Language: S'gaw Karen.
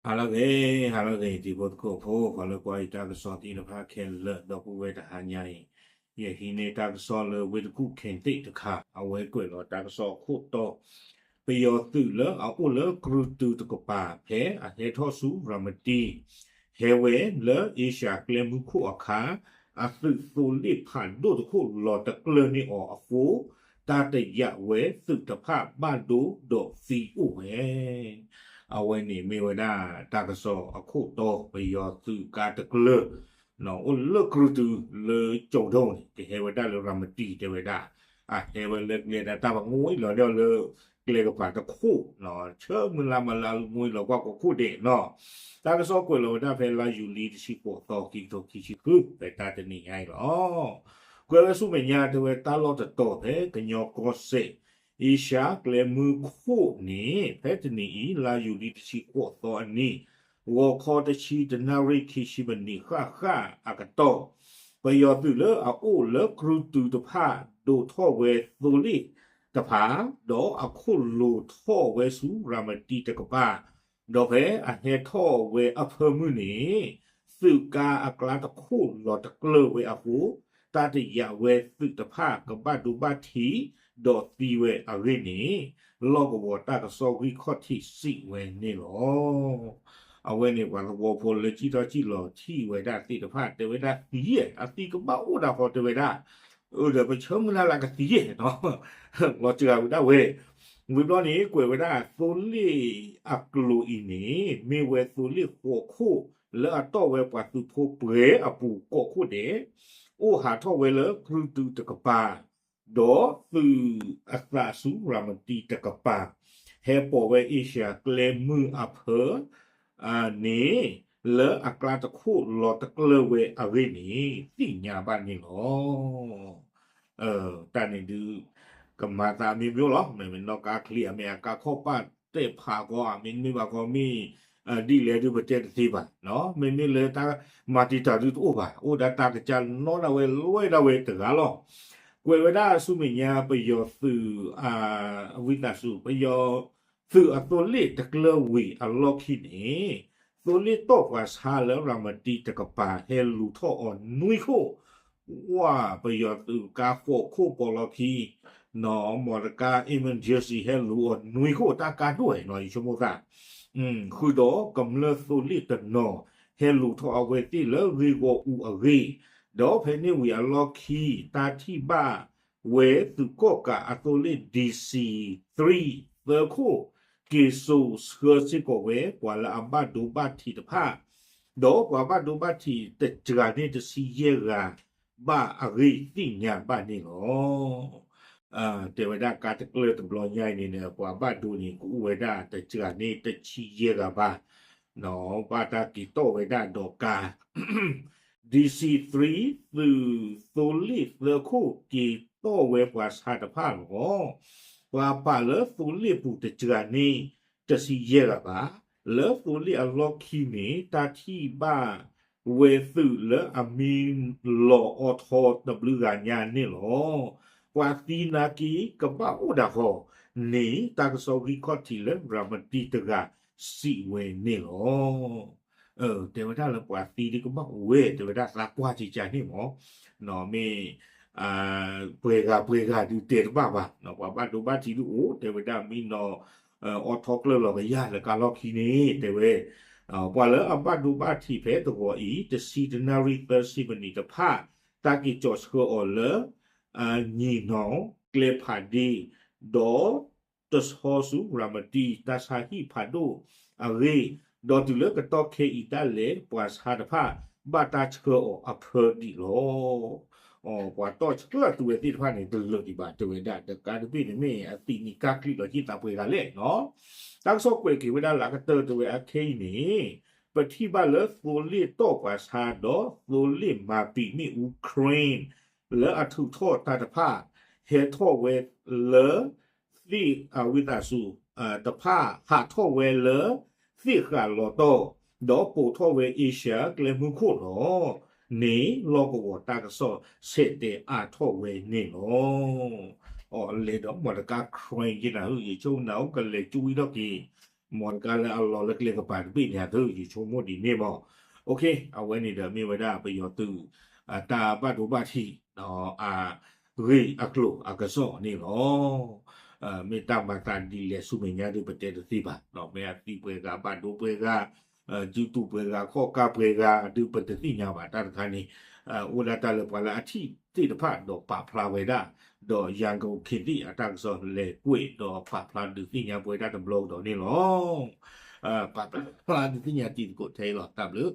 ဟါလၢအဂ့ၤ, ဟါလၢအဂ့ၤ တံၤဖိသကိးဖိ, ပှၤလၢကွၢ်ယတၢ်ကစီၣ်သ့ၣ်တဖၣ်ခဲလၢာ် ဒီပုၢ်ဝဲၢ်တဟါညါအံၤ, ယဟံးန့ၢ်တၢ်ကစီၣ်လၢဝ့ၢ်တကူၣ် Kangtse တခါ, အဝဲကွဲးလီၤတၢ်ကစီၣ်အခိၣ်တီ, ပယီၤသုးလၢအအိၣ်လၢကရူၢ်တုၤတကပၤ ဖဲအဟဲထီၣ်ဆူရၤမတံ ဟဲဝဲလၢအ့ရှါကျဲမုၢ်ခိၣ်အခါ, အသုးသိလ့ၣ်ဖးဒိၣ်တခိၣ်လီၤတကျၢၢ်န့ၢ်အီၤအဃိ, တၢ်တယာ်ဝဲသုးတဖၣ်ဘၣ်ဒိဒီးသံအိၣ်ဝဲ. အဝဲန့ၣ်မ့ၢ်ဝဲဒၣ်တၢ်ကစီၣ်အခိၣ်တီ, ပယီၤသုးကါတကျၢၢ် အိၣ်လၢကရူၢ်တုၤလၢကၠိၤဒိၣ်န့ၣ် ကဟဲဝဲဒၣ်လၢရၤမတံ တဲဝဲဒၣ်, အဟဲဝဲလၢကျဲဒၣ်တၢ်ပငွံလီၤဒီးလၢကျဲကပၤတခိၣ်, ဆၢမုၢ်လၢ်မၤလၢအငွံလီၤကွၢ်ကိးခိၣ်ဒဲးနီၤ. တၢ်ကစီၣ်ကွဲးလီၤဝဲဒၣ်ဖဲလါယူၤလံတဆံဃိးသီ ခံကထိခံဆံဃု ဖဲတၢ်တနံၤညါအံၤလီၤ. ကွဲးဝဲဆူမဲာ်ညါတဲဝဲတၢ်လီၢ်တတီၤဖဲကညီကီၢ်စဲၣ် အ့ရှါကျဲမုၢ်ခိၣ်န့ၣ် ဖဲတနံၤအံၤ လါယူၤလံတဆံဃိးသီအနံၤ ဂီၤခီတဆံတနၣ်ရံၣ်ခံဆံမံးနံးဃၣ်ဃၣ်အကတီၢ်, ပယီၤသုးလၢအအိၣ်လၢကရူၢ်တုၤတဖၣ်ဒိးထီၣ်ဝဲသိလ့ၣ်တဖၣ်, ဒီးအခိၣ်လိၤထီၣ်ဝဲဆူရၤမတံတကပၤ, ဒီးဖဲအဟဲထီၣ်ဝဲအဖၢမုၢ်န့ၣ် သုးကါအကျါတခိၣ်လီၤတကျၢၢ်ဝဲအဃိ, တၢ်တယာ်ဝဲသုးတဖၣ်ကဘၣ်ဒိဘၣ်ထံး ဒီးသံဝဲအဂ့ၢ်န့ၣ် လီၢ်ကဝီၤတၢ်ကစီၣ်ဂံၢ်ခီၣ်ထံးစံးဝဲန့ၣ်လီၤ. အဝဲန့ၣ်ပှၤသဝီဖိလၢကံၣ်ထီၣ်ကံၣ်လီၤထံၣ်ဝဲဒၣ်သ့ၣ်တဖၣ်တဲဝဲဒၣ်သံယဲၢ် အသံကဘၣ်အိၣ်ဒၣ်ဃီတဲဝဲဒၣ်, အၢ ဒီးပဆၢမုၢ်လၢ်လၢကသံယဲၢ်နီၤ, လီၤစှၤဝဲဒၣ်ဝဲ ဝံၤဘျီန့ၣ် ကွဲးဝဲဒၣ်သိလ့ၣ်အကျိၤအံၤန့ၣ် မ့ၢ်ဝဲသိလ့ၣ်ဃိးခိၣ်လၢအတီၢ်ဝဲပှၤသုးဖိပှဲၤအပူၤကိးခိၣ်ဒဲး, အိၣ်ဟးထီၣ်ဝဲလၢကရူၢ်တုၤတကပၤ, ဒီးသုးအသးဆူရၤမတံတကပၤ, ဟဲပိာ်ဝဲအ့ရှါကျဲမုၢ်အဖၢ န့ၣ် လၢအကျါတခိၣ်လီၤတကျၢၢ်ဝဲအဂ့ၢ်န့ၣ် သ့ၣ်ညါဘၣ်န့ၣ်လီၤ. တၢ်န့ၣ်ဒုး ကမၤသးမ့ၢ်မ့ၢ်လီၤ, မ့မ့ၢ်နီၢ်ကါချံ အမ့ၢ်အကါခီၣ်ပၢ်တဲာ်ဖးကီး အမ့တမ့ၢ်ဘၣ်ကီးမ့ၢ် ဒ်လဲၣ်ဒုးပတဲတသ့ဘၣ်, မ့မ့ၢ်လၢတၢ်မၤတံာ်တာ်ဒုးတအိၣ်ဘၣ်, အိၣ်ဒၣ်တၢ်ကစၢ်နီၣ်ဒၣ်ဝဲလွဲၢ်ဒၣ်ဝဲတဂၤလီၤ. ကွဲးဝဲဒၣ်ဆူမဲာ်ညါပယီၤသုး ဝံသးစူၤ ပယီၤသုးအသိလ့ၣ်တကျၢၢ်ဝံၤအလီၢ်ခံန့ၣ် သိလ့ၣ်တီၢ်ပှၤဆါလၢရၤမတံတကပၤဟဲလူၤထီၣ်အီၤနွံခိၣ်, ဝဲပယီၤသုးကါဃိးခိၣ်ပိာ်လီၤခံ, နီၢ်မီၢ်တကါ emergency ဟဲလူၤအီၤနွံခိၣ် တၢ်ကါဒိၣ်နီၤ ယဆိကမိၣ်သး ဃုာ်ဒီးကမျၢၢ်သိလ့ၣ်တနီၤ ဟဲလူၤထီၣ်အဝဲသ့ၣ်လၢဂ့ၢ်ဂီၢ်အူအဂ့ၢ်, ဒီးဖဲန့ၣ်ဝံၤအလီၢ်ခံ တၢ်ထံၣ်ဘၣ်ဝဲသုးကီၣ်ကးအသိလ့ၣ် DC three သၢခိၣ် က့ၤစိာ်ဆှၢစ့ၢ်ကီးဝဲပှၤလၢအဘၣ်ဒိဘၣ်ထံးတဖၣ်, ဒီးပှၤဘၣ်ဒိဘၣ်ထံးတစှၤန့ၣ်တဆံယဲၢ်ဂၤဘၣ်အဂ့ၢ်သ့ၣ်ညါဘၣ်န့ၣ်လီၤ. တဲဝဲဒၣ်ကါတကျၢၢ်တဘျီညါအံၤန့ၣ် ပှၤဘၣ်ဒိန့ၣ် ကအိၣ်ဝဲဒၣ်တစှၤန့ၣ်တဆံယဲၢ်ဂၤဘၣ်, ဘၣ်တၢ်က့ၤတီၢ်ဝဲဒၣ်ဒီးကါ DC three သုးသိလ့ၣ်သၢခိၣ်က့ၤတီၢ်ဝဲပှၤဆါတဖၣ်လီၤ. ပှၤပာ်လၢသိလ့ၣ်ပူၤတစှၤန့ၣ် တဆံယဲၢ်ဂၤဘၣ်, လၢသိလ့ၣ်အလီၢ်ခံန့ၣ် တၢ်ထံၣ်ဘၣ်ဝဲသုးလၢအမံၤလီၤအိးထီတဘျုးဂၤညါန့ၣ်လီၤ. ပှၤသံနာ်က့ကဘၣ်အိၣ်ဒၣ်ဃီန့ၣ် တၢ်ကစီၣ်ဂံၢ်ခီၣ်ထံးလၢရၤမတံတဂၤစံးဝဲန့ၣ်လီၤ. တဲဝဲဒၣ်လၢပှၤသံဒုးကဘၣ်အိၣ်ဝဲ တဲဝဲဒၣ်သးကွၢ်ကကန့ၣ်မး, မ့ၢ် ပှဲၤဂၤပှဲၤဂၤဒုးတဲတဘၣ်ဘၣ်, ပှၤဘၣ်ဒိဘၣ်ထံးဒုးအိၣ် တဲဝဲဒၣ်မံနီၤ အိးထီကျၢၢ်လီၤကယၢ်လၢကါလီၢ်ခံန့ၣ် တဲဝဲ, ပှၤလၢအဘၣ်ဒိဘၣ်ထံးဖဲသဝီအံၤ တဆံတနၣ်ရံၣ်သၢဆံမံးနံးတဖၣ် တၢ်က့ၤကၠီၤဆှၢအီၤလၢ ညီၣ်နီၤ ကျဲဖးဒ့ ဒီး တဆီဆူရၤမတံ တၢ်ဆါဟံၣ်ဖးဒိၣ်အဂ့ၢ်, ဒီးတုၤလၢကတီၢ်ခဲအံၤဒၣ်လဲာ် ပှၤဆါတဖၣ် ဘၣ်တၢ်ဆှၢအီၤအဖၢဒံးလီၤ. ပှၤတီၢ်ဆှၢတုၤဝဲသ့ၣ်တဖၣ်န့ၣ် တလၢာ်ဒံးဘၣ် တဲဝဲဒၣ် တကးတဘ့ၣ်န့ၣ်မ့ၢ်အသံးနံၤကၢ်ကျံးလီၤက့ၤသးပှဲၤဂၤလဲၣ်နီၤ. တၢ်ကစီၣ်ကွဲးက့ၤဝဲဒၣ်လၢအကတၢၢ် တဲဝဲအခဲအံၤန့ၣ် ပထံၣ်ဘၣ်လၢသိလ့ၣ်တီၢ်ပှၤဆါဒီးသိလ့ၣ်မၤပံာ်မ့ၣ်အူ crane လၢအထုးထီၣ်တၢ်တဖၣ် ဟဲထီၣ်ဝဲလၢ သ့ၣ်အဝံသးစူၤ တဖၣ်ဟးထီၣ်ဝဲလၢ သ့ၣ်ဃးလီၤတီၢ် ဒီးပိာ်ထီၣ်ဝဲအ့ရှါကျဲမုၢ်ခိၣ်လီၤ. န့ၣ်လီၢ်ကဝီၤတၢ်ကစီၣ်ဆဲးတဲအါထီၣ်ဝဲန့ၣ်လီၤ. အလဲၤဒီးမီၢ်တကါ crane က့ၤနၤဧၢ ယဆိကမိၣ်နၤအိၣ်ကလဲၤကၠူဝံၤထီၣ်က့ၤ မ်တကါလၢအလီၤလၢကျဲကပၤတဘ့ၣ်ညါသု ယဆိကမိၣ်ဒ်န့ၣ်မး. အဝဲန့ၣ်ဒီးမ့ၢ်ဝဲဒၣ်ပယီၤသုး တၢ်ဘၣ်ဒိဘၣ်ထံး အဂ့ၢ်အကျိၤအကစီၣ်န့ၣ်လီၤ. မ့ၢ်တၢ်မၤသးဒ်လဲၣ်ဆူမဲာ်ညါဒုးပတဲတသ့ဘၣ်, မ့ၢ်အသံပှဲၤဂၤ ဘၣ်ဒိပှဲၤဂၤ စုတူာ်ပှဲၤဂၤ ခီၣ်ကၢ်ပှဲၤဂၤ ဒုးပတသ့ၣ်ညါဘၣ်တၢ်တခါန့ၣ်, အိၣ်ဒၣ်တၢ်လၢပှၤလၢအထံၣ်သ့ၣ်တဖၣ်ဒီးပာ်ဖျါဝဲဒၣ်, ဒီးရန်ကုန်ခေတ်သစ်အတၢ်ကစီၣ်လဲၤကွဲးဒီးပာ်ဖျါဒုးသ့ၣ်ညါပဝဲဒၣ်တဘျီကဒီးန့ၣ်လီၤ. ပာ်ဖျါဒုးသ့ၣ်ညါတံၤသကိးထဲအံၤလီၤ. တၢ်ဘျုး